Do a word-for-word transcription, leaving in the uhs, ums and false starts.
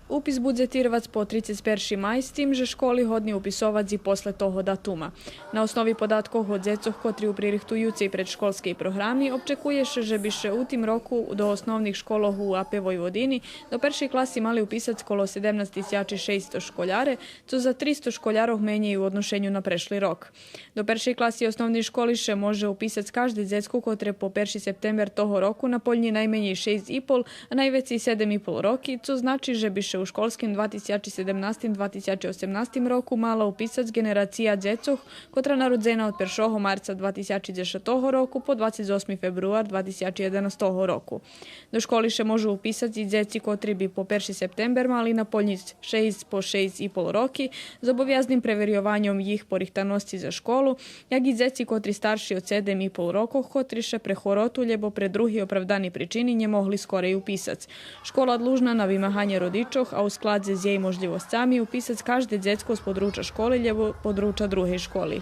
Упис будзе тирвац по трицец перши май, з тим же школи годни уписовац и после того датума. На основи податкох од дзецох котри у пририхтуюцей предшколскей програми, обчекує ше же би ше у тим року до основних школох у АП Войводини до першей класи мали уписац коло седемнац тисячи шейсто школяре, цо за тристо школярох менєй у одношеню на прешли рок. До першей класи основней школи ше може уписац кажде дзецко котре по перши септембер того року наполнї найменєй шейсц и пол, а найвецей седем и пол роки, цо значи же би ше у школским два тисячи седемнастим, два тисячи осемнастим року мала уписац ґенерация дзецох котра народзена од першого марца два тисячи дзешатого року по двацец осми фебруар два тисячи єденастого року. До школи ше можу уписац и дзеци котри би по перши септембер мали наполнїц шейсц по шейсц и пол роки, з обовязним преверйованьом їх порихтаносци за школу, як и дзеци котри старши од седем и пол рокох, котри ше пре хвороту лєбо пре други оправдани причини нє могли скорей уписац. Школа длужна на вимаганє родичох, а у складзе з єй можлївосцами, уписац кажде дзецко з подруча школи лєбо подруча другей школи.